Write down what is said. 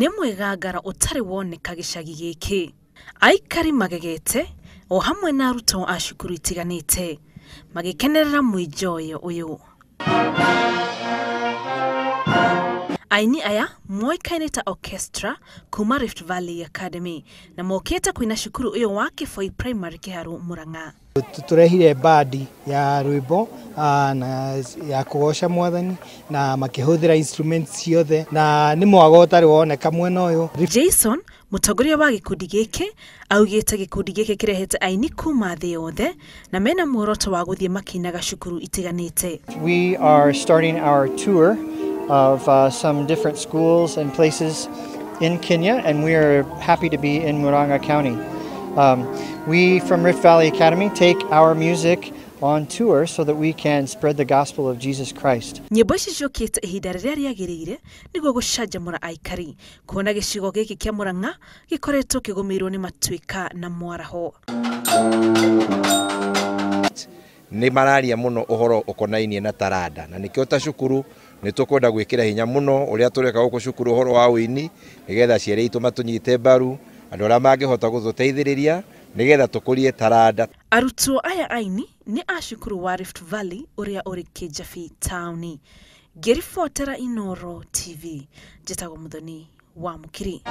Nĩ mwĩgangaro ũtarĩ woneka gĩcagi gĩkĩ. Aikari magegete o hamwe na arutwo a cukuru itiganĩte magĩkenerera mwĩnjoyo ũyũ. Aini aya moĩkaine ta orchestra kuma Rift Valley Academy na mokĩte kũina cukuru ũyũ wa Kĩboi Primary Kĩharũ Murang'a. Tũrehire bandi ya rwĩmbo na ya kũgoca mwathani na makĩhũthĩra instruments ciothe na nĩ mwago ũtarĩ woneka mwena ũyũ. Jason, mũtongoria wa gĩkundi gĩkĩ, augĩte gĩkundi gĩkĩ kĩrehete aini kuma thĩ yothe na mena muoroto wa gũthiĩ makĩinaga cukuru itiganĩte. We are starting our tour of some different schools and places in Kenya, and we are happy to be in Murang'a County. We from Rift Valley Academy take our music on tour so that we can spread the gospel of Jesus Christ. Nyĩmbo ici ciũkĩte ihinda rĩrĩa rĩagĩrĩire nĩguo gũcanjamũra aikari kuona gĩcigo gĩkĩ kĩa Murang'a gĩkoretwo kĩgũmĩirwo nĩ matuĩka na mwaraho. Nĩ mararia mũno ũhoro ũkonainie na taranda na nĩkĩo ta cukuru nĩ tũkwenda gwĩkĩra hinya mũno ũrĩa tũreka gũkũ cukuru ũhoro wa ũini nĩgetha aciari aitũ matũnyite mbaru andũ arĩa mangĩhota gũtũteithĩrĩria nĩgetha tũkũrie taranda. Arutwo aya aini nĩ a cukuru wa Rift Valley ũrĩa ũrĩ Kĩjabi taũni. Ngĩribotera Inooro TV, njĩtagwo Muthoni wa Mũkiri.